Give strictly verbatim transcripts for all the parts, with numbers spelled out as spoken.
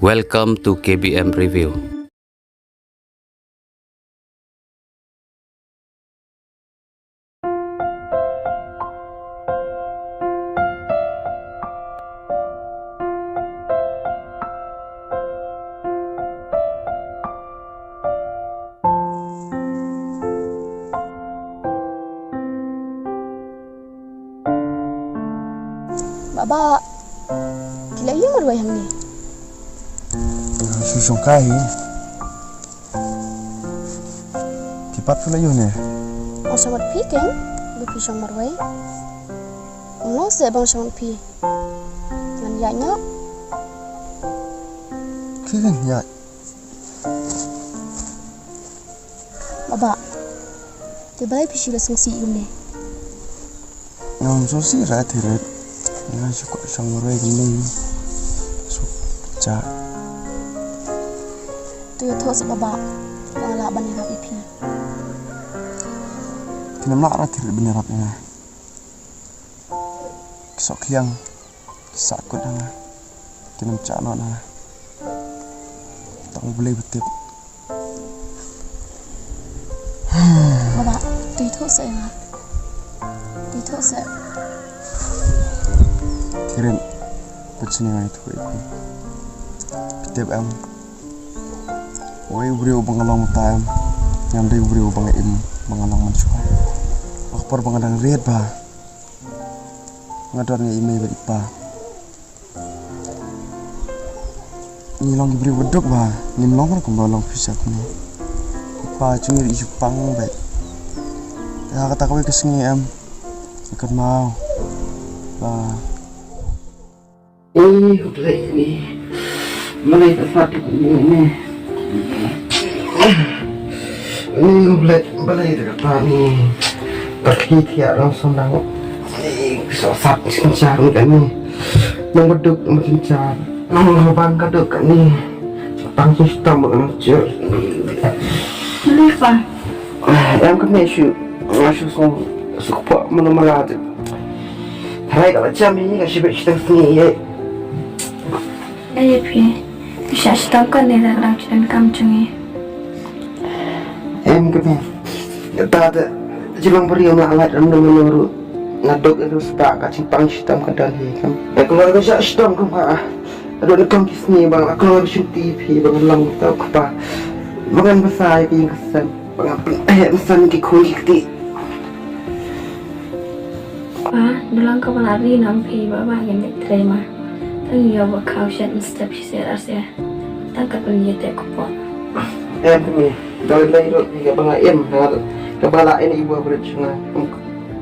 Welcome to K B M Review. Baba, ki la ïeng marwei hangne. Shu shong kai hi. Ki pat phi la ïoh ne? Ong shong mat phi keng, ba phi shong marwei. Ong long se ba ong shong mat phi. Ngan ïaid noh. Ki ngan ïaid. Baba, te balei phi shu la sngewsih kumne? Ngam sngewsih ra te ret. Nga shu kwah shong marwei kumne. Shu ja. To ïathuh seh baba, nga lah ban ïarap ïa phi. Phin ym lah ra te ret ban ïarap ïa nga. Ki soh ki ïang, ki sah kut ha nga. Kin ym jah noh na nga. Tang U Blei ba tip. Baba, to ïathuh seh ïa nga. To ïathuh seh. Kirin, put sini nga ïathuh ïa phi. Phi tip em. Wei u briew uba nga long mynta em. Ngam dei u briew uba nga im ba nga long mynshuwa. Ka por ba nga dang rit bha. Nga don nga i mei bad i pa. Ngi long ki briew ba duk bha, ngim long ruh kumba long phi sha kane. I pa jong ngi ruh i ju pang beit. Te ha kata kawei ka sngi em, i kynmaw ba, eh, U Blei ni, balei ka sat ka ni ni. Ni U Blei, balei ka ta ni. Ka khi thiah rong song dang. Ni ka sat synshar ni ka ni. Nang baduk nang synshar. Nang bang ka duk ka ni. Tang shu stam nang jur. Balei pa? Em ka me shu. Nga shu song suk pa mana mala. Tharai ka la jam hi ka shibit shitang sngi ye. Ai phi, phi shah shitom kane da ka dang shu donkam jong ngi. Em kane. Kata da jilang bari ym lah lait ram dong ruh. Nga dok ïa u spa ka jingpang shitom ka don hi kam. Nga kloi ka shah shitom kam ha. Ka don kam ki sngi ba nga kloi ka shuti phi ba ngan long ta u kpa. Ba ngan bsa ïa ki ïing ki sem. Ba nga pyneh bsa ki khun ki kti. Pa, da long kaba la ri na phi ba ba ngin leit trei ma. Tang ïoh ba khaw shet mynstep shisha ar sha. Tang ka pynïaid te kpoh. Em te me, da lei ruh ïa kaba nga im, nga kaba la im i ba brit sha nga. Em,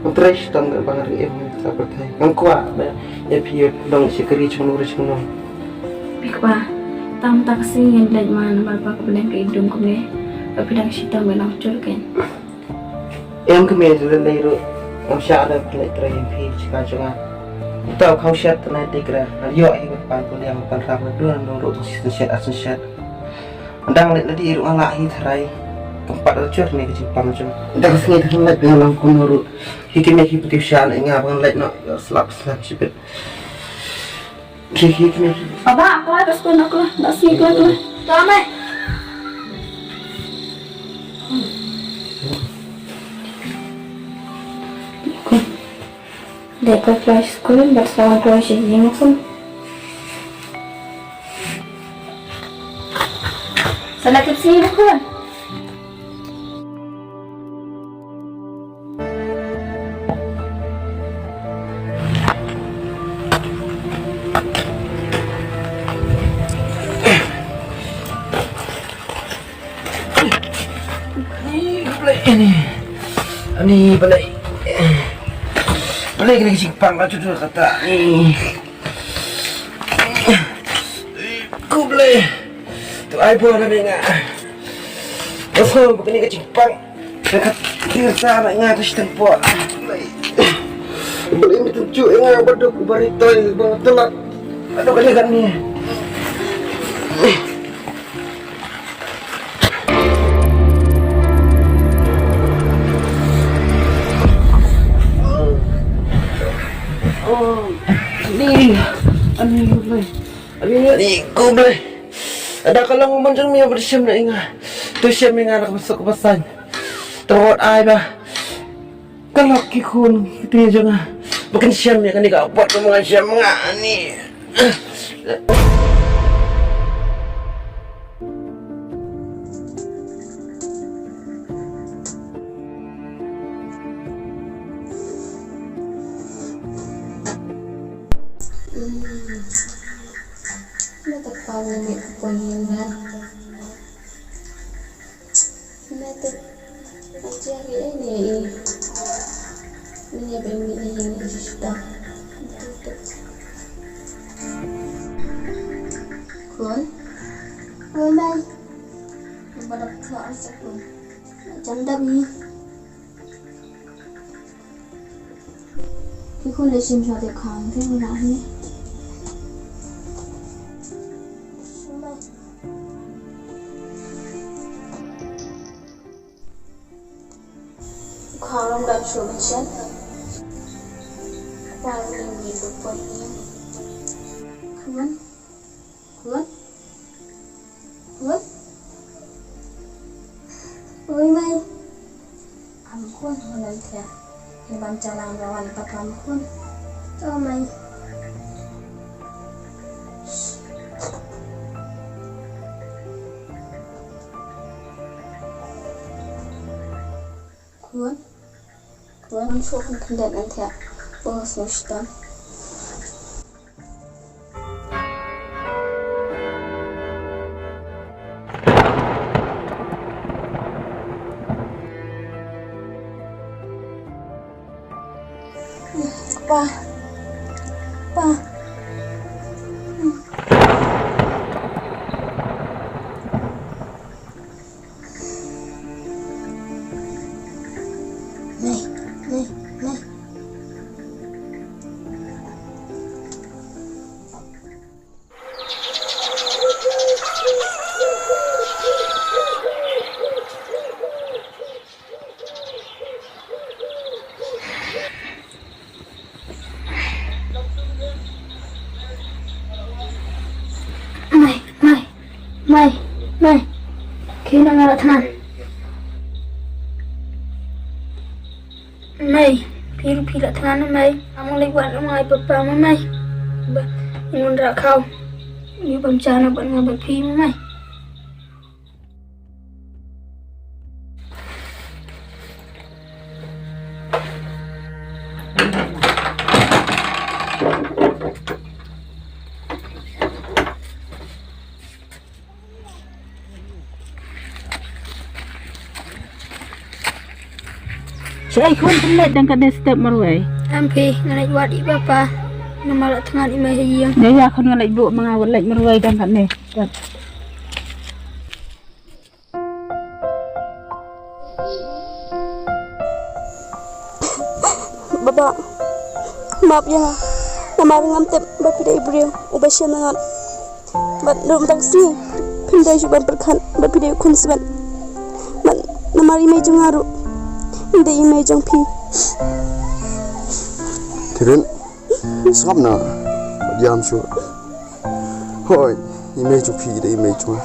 em trei shitom kaba nga im sa pyrthei. Ngam kwah ba ïa phi long shakri jong no ri jong no. Phi kpa, tang ta ka sngi ngin leit ma namar ba ka bneng ka idum kumne. Ba phi dang shitom ba long chur kein. Em kmie, te lei ruh ngam shah da pynleit trei ïa phi shika jong nga. Uta u khaw shet tnai dik ra, ngan ïoh hi ban pan pynliang ban rap na dun na ruh tang shisien shet ar sien shet. Dang leit na dih ruh nga lah hi tharai. Kam pat da jur ne ka jingpang jong. Da ka sngi te leit nga long kumno ruh. Hi kmie hi pyntiw sha na nga ban leit noh ïa slap slap shibit. Ki, ki, ki. Baba, kloi ka skul na kloi, da sngi kloi, kloi. To me. Dei kloi kloi skul, bad sa kloi shi jing kum. Sa la tip sngi ba kloi. Ani, ani balei, balei kane ka jingpang ka judul kata ni. Khublei. To ai bor na me nga. Ka sngewbha kane ka jingpang. Ka kat tir sa na nga ka shiteng por. Balei me tynjuh ïa nga ba duk ba ri toi ba nga tyllot. Aduh kane kane. Ani, ani, khublei. Ani, ani, khublei. Lada ka long u mon jong me uba da shem na ïa nga, to shem ïa nga na ka bynta ka basan. To wat ai ba ka lok ki khun ki kti jong nga ba kin shem ïa kane ka bot ba nga shem nga ni. Mata kau ni pun ni. Mata aja ni ni. Ni ben ni ni ni sita. Khun. Khun bai. Ba da kau asa khun. Jam da mi. Ki khun le shim shwa te khang te ni la ni. Khang ram dam shwa ma chen. Khang ram ni bu pon ni. Khun. Khun? Khun? Oi, Mai. Am khun, khun, an thia. Ni ban jalan rawan pa kam khun. Oh, Mai. Khun? Khun, shu khun khyndiat an thia. Bos no shitan. Pa. Pa. Nai, nai, nai. Mai, mai, mai, mai. Khie noh nga la thngan. Mai, phi ruh phi la thngan mai. Am nga leit wad ma i papa ma mai. Ba ngun ra khaw. Ïa bam cha na bad nga bad phi ma mai. Shaei khun, pynleit dang katne step marwei? Em phi, nga leit wad i papa. Namar la thngan i mei ha ïing. Ïa ïa khun, nga leit buh ma nga, wat leit marwei dang katne step. Baba, map ïa nga. Namar ngam tip ba phi dei briew uba shem ngat. Bad ruh mynta ka sngi phim dei shuh ban pyrkhat ba phi dei u khun sbet. Bad namar i mei jong nga ruh i dei i mei jong phi. Tirin, sngap na. Bad ïam shuh. Hooid, i mei jong phi i dei i mei jong nga.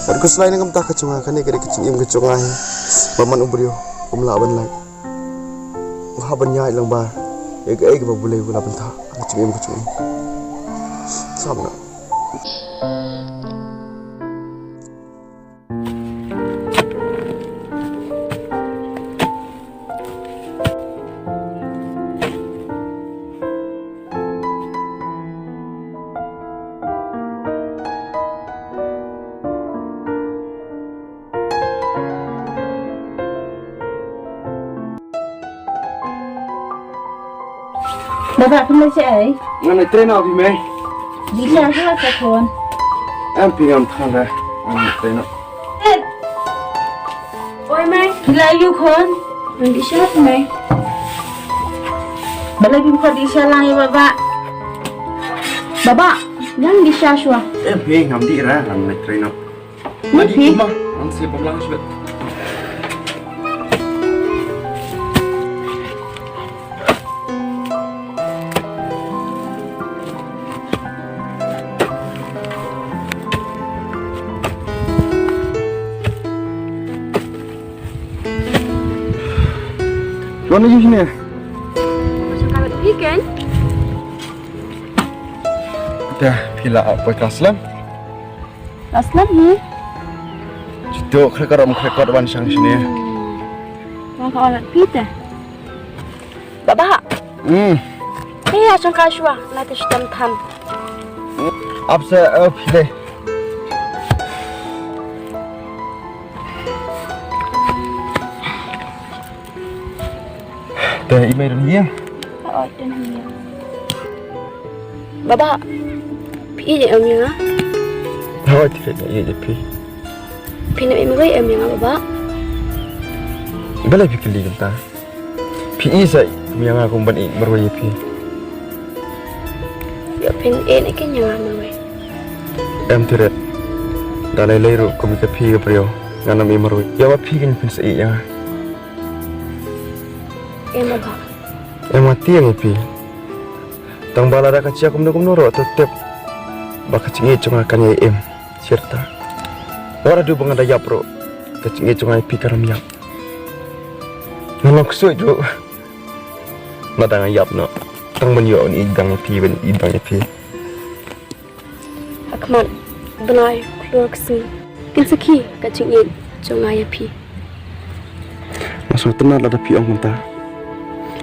Bad khuslai na ka bynta ka jong nga, kane ka dei ka jingim ka jong nga hi. Ba man u briew um lah ban lait, u hap ban ïaid lyngba ïa kaei kaba U Blei u la pynthah ha ka jingim ka jong u. Sngap na. Baba, phi leit shaei? Ngan leit trei noh, phi mei. Dih sha shuwa sa khun. Em, phi, ngam than re. Ngan leit trei noh. Eh. Oi mei, phi la ïoh khun. Ngan dih sha, phi mei. Balei phim khot dih sha lang ïa baba? Baba, ngan dih sha shuwa. Em, phi, ngam dih re, ngan leit trei noh. Ni phi. Ma, ang si pamlang sibet. Don lagi sini. Macam kawat weekend. Dah pila apa kelas lam? Kelas lam ni. Situ krekor om krekor wan sang sini. Wan ka alat pita. Baba. Hmm. Ni ya sang ka shwa la te stem tham. Apsa up le. Te i mei dang ïeng. Oi, dang ïeng. Baba, phi ïeit ïa nga? Hooid, phi ïeit ïa phi. Phi nang ïeit marwei ïa nga, Baba? Balei phi kylli kumta? Phi ïeit sa ïa nga kum ban ïeit marwei ïa phi? Ïa phin ïeit ne kin ïa nga marwei? Em Tiret. Da lei lei ruh kum ka phi ka briew, ngan ym ïeit marwei. Ïa ba phi kin phin sa ïeit ïa nga. Em Baba. Em, nga tieng ïa phi. Tang ba lada ka jia kumno kumno ruh to tip ba ka jingïeit jong nga kan ïai im shirta. Wat haduh ba nga da ïap ruh, ka jingïeit jong nga ïa phi kan ym ïap. Nga long ksuid ruh lada nga ïap noh. Tang ban ïoh ban ïeit biang ïa phi, ban ïeit biang ïa phi. Ha khmat bnai, klur ksing, kin sakhi ka jingïeit jong nga ïa phi. Nga sngewtynnat lada phi ong kumta.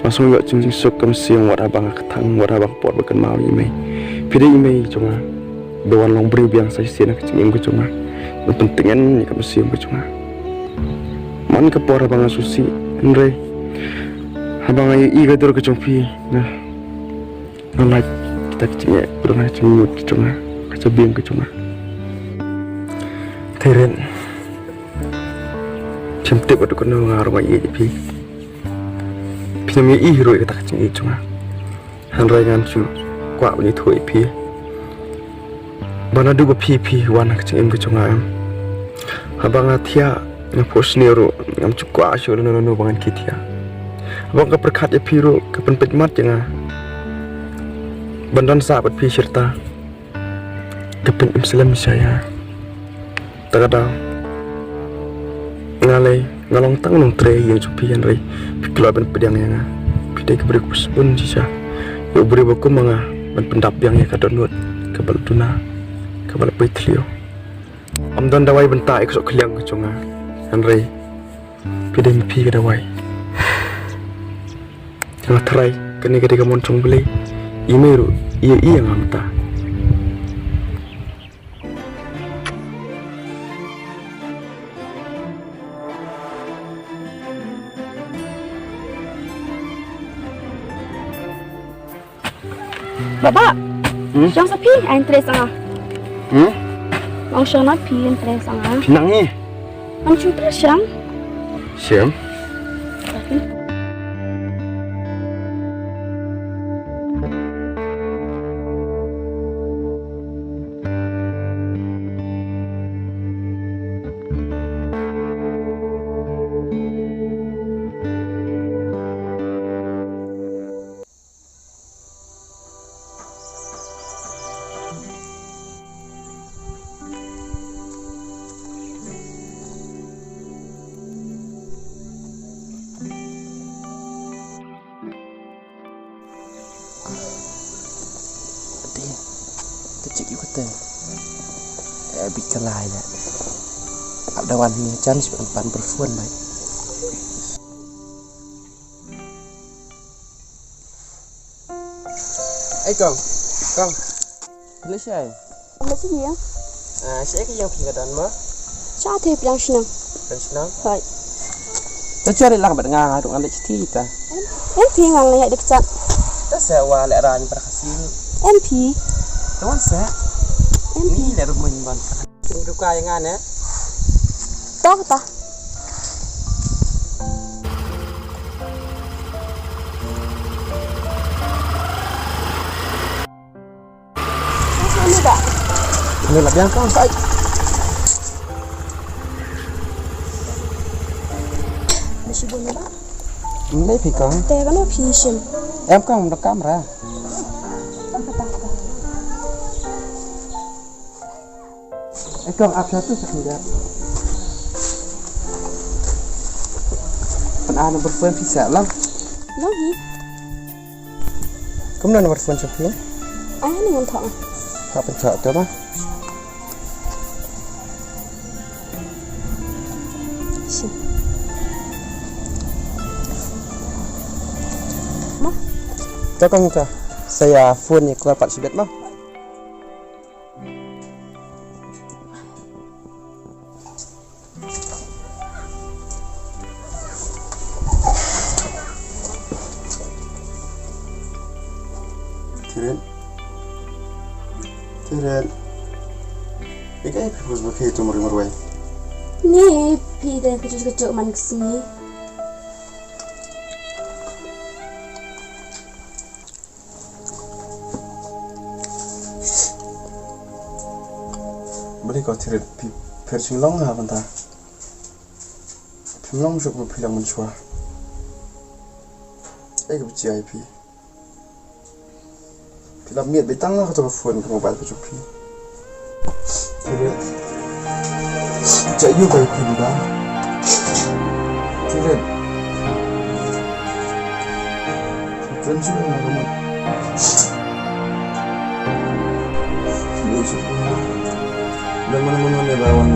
Nga sngew ïoh jingsuk ka mynsiem wat haba nga kthang, wat haba ka por ba kynmaw ïa i mei. Phi dei i mei jong nga. Ba wan long briew biang sa shisien ha ka jingim ka jong nga. Nga pyntngen ïa ka mynsiem ka jong nga man ka por haba nga sngewsih. Hynrei haba nga ïohi ka dur ka jong phi, nga Nga lait kita ka jingeh, pyrshah ka jingmut ka jong nga, ka jabieng ka jong nga. Tiret. Phim tip haduh katno nga ruh nga ïeit ïa phi. Phim ïohi ruh ïa kata ka jingïeit jong nga. Hynrei ngan shu kwah ban ïathuh ïa phi. Ba naduh ba phi, phi wan ha ka jingim ka jong nga em, haba nga thiah, nga phuh sniew ruh, ngam ju kwah shuh lano lano ba ngan khie thiah. Haba nga pyrkhat ïa phi ruh, ka pynpeit mat ïa nga ban don sah bad phi shirta. Ka pynim slem shisha ïa nga. Ta ka daw nga lei, nga long tang u nongtrei ïing jong phi, hynrei phi kloi ban pdiang ïa nga. Phi dei ka briew kaba sbun shisha ïa u briew ba kum ma nga ban pyndap biang ïa ka dohnud kaba la duna, kaba la poi thliew. Ym don dawai bynta ïa ka sohkhliang ka jong nga, hynrei phi dei ma phi ka dawai. Nga tharai kane ka dei ka mon jong U Blei. I mei ruh i ïohi ïa nga mynta. Baba. Hmm? Shong sa phi, ai interest nga. Hmm? Ong shong na phi interest nga. Phi nang ngi? Am chu tra shang. Shem. Te, te check ïa kata. Eh, bit ka lai la. Ap da wan ni chance ban pan perfuan bai. Ei kong, kong. Khublei shai. Khublei shai ïa. Ah, shaei ka ïing phi ka don mo? Sha te pdiang shnong. Pdiang shnong? Hoi. Ta chwa ri lang bad nga, nga ruh ngan leit shatei ta. Em phi, ngan leit da kjat. Ta sa wa leh rang para ka sien. Em phi. Ta wan sa. Em phi. Ni leh ruh mun ban. Sing duka ïa nga ne. Toh ta. Ini lah biang kau. Hai. Masih bunyi bang. Ini phi kong. Te kano phi shim? Em kong da kamra. Ei kong ap sha tu sa khyndiat. Pynah number phone phi seh lang. Long hi. Kumno number phone jong phi? Ai, ni ngan thoh. Hap pynthah te ba. Shi. Ma. To kong to. Sa ïa phone ïa kong pat shibit ma. Tiret. Tiret. Ïa kaei phi bus ba phi tum ri marwei? Ni phi dang kjut kjut man ka sngi. Balei ko Tiret phi pher sing long ha mynta? Phim long shuh ba phi long mynshuwa. Ei ka bachia ïa phi. Phi lap miet beit tang ha kato ka phone ka mobile ka jong phi. Tiret. Jia ïu bai phi da. Tiret. Phi kren shuh na ka mut. Phi kren shuh. Dang mano mano ne ba wan.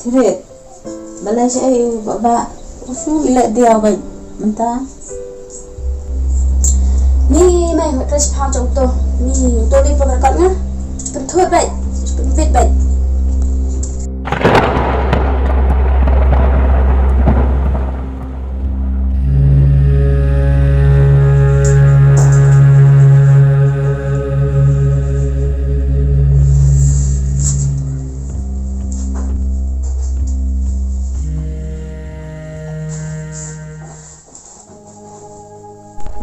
Tiret, balei shaei u Bah Bah? U shu leh diaw beit mynta. Ni mai hot res phang jong to. Ni to ni pynrkot nga. Pynthut beit, pynbit beit.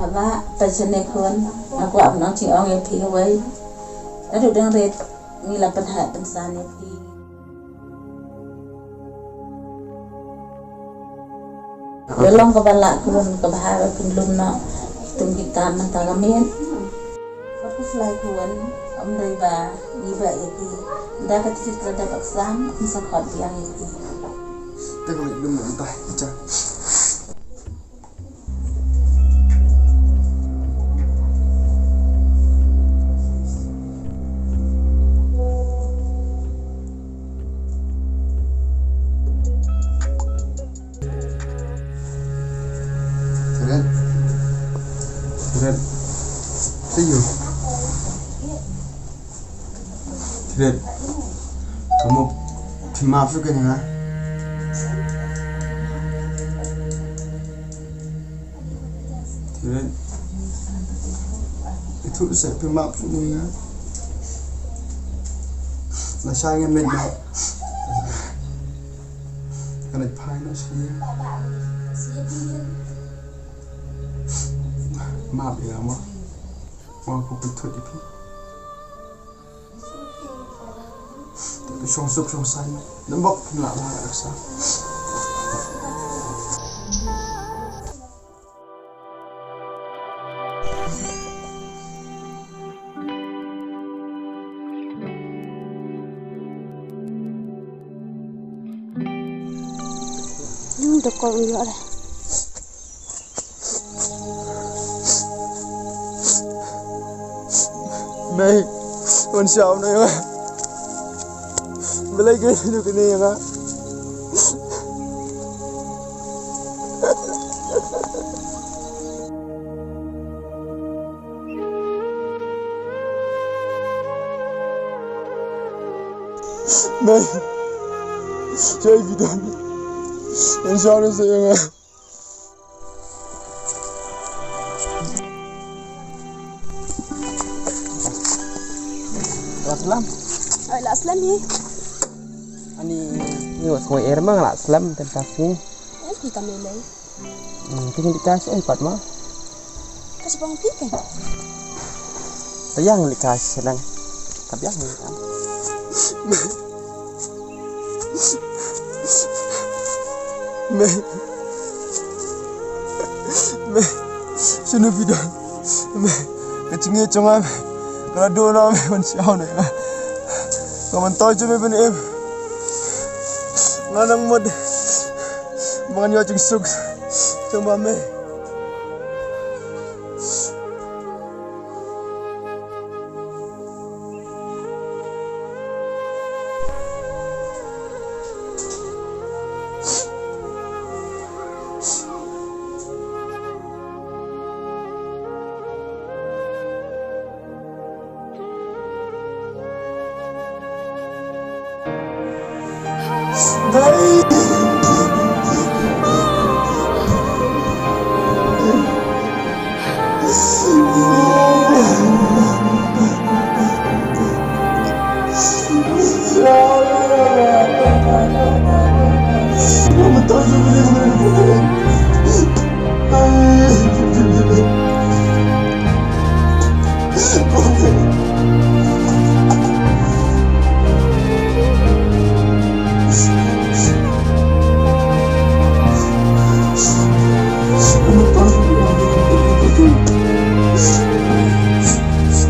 Bah Bah, peit shane khun, nga kwah ban ong jingong ïa phi kawei. Naduh dang rit ngi la pynheh pynsan ïa phi. Ka long kaba lah khun, kaba ha ba pynlum noh. Tum kita mynta ka miet. Wat khuslai khun, ym dei ba ngi beh ïa phi. Ynda ka titit ka la dep baksan, yn sa khot biang ïa phi. Te ka lum mynta, ïa. Tiret. Tiret. Tiret. Kamu phi map shuh ïa nga. Tiret. Itu se phi map shuh ïa nga. Lashai ngan leit noh. Ngan leit phai noh sha ïing. Map ïa nga mo. Nga kwah pynthut ïa phi. Te phi shong suk shong saiñ. Nambok phin lah ba ha ka sa. Hm, da kol ïa leh. Mei, wan shaw na ïa nga. Balei ka ïa kane ïa nga. Mei, jai bidon. Wan shaw na ïa nga. Wan lam. Ai la slem hi. Ani ni wat ko er mang la slem ten ta ki. Em ki kam lei. Hmm, ki ni ka se pat ma. Ka se pang pi kan. Ta yang li ka se nang. Ta yang li kan. Me. Me. Shinu phi don. Me. Ka jingïeit jong nga me. Ka la don na me ban shaw ne. Ka man toy jong me ban em. Nga nang mut. Ba ngan ïoh jingsuk. Jong ma me.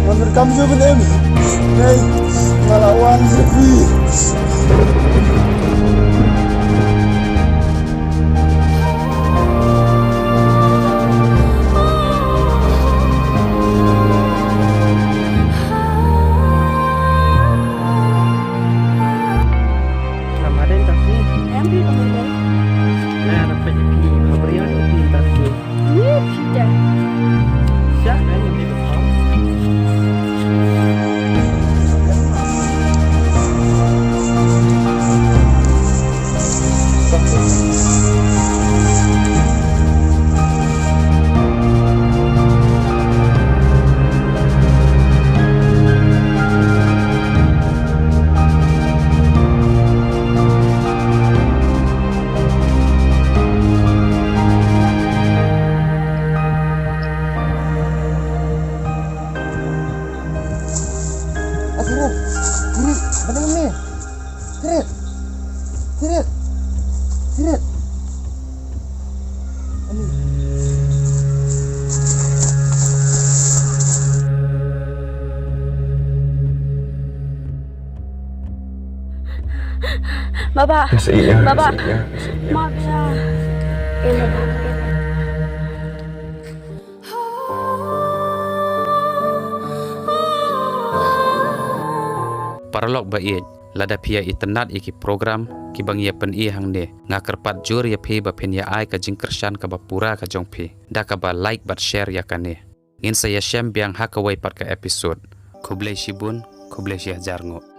Ngan rekam jubin em. Hey, ngala wan sepi. Lama deh tak sih? Em di temen deh. Nah, dapat jadi apa yang kita sih? Ih, kita. Siapa yang lebih besar? Ah, Sirit. Sirit, balik ni. Sirit. Sirit. Sirit. Ani. Baba. Baba. Maaf ya. Eh, Baba. Paralok ba ïeit, lada phi ïa itynnad ïa ki program kiba ngi ïa pyni hangne, nga kyrpad jur ïa phi ba phin ïa ai ka jingkyrshan kaba pura ka jong phi da kaba like bad share ïa kane. Ngin sa ïashem biang ha kawei pat ka episode. Khublei shibun, khublei shihajar nguh.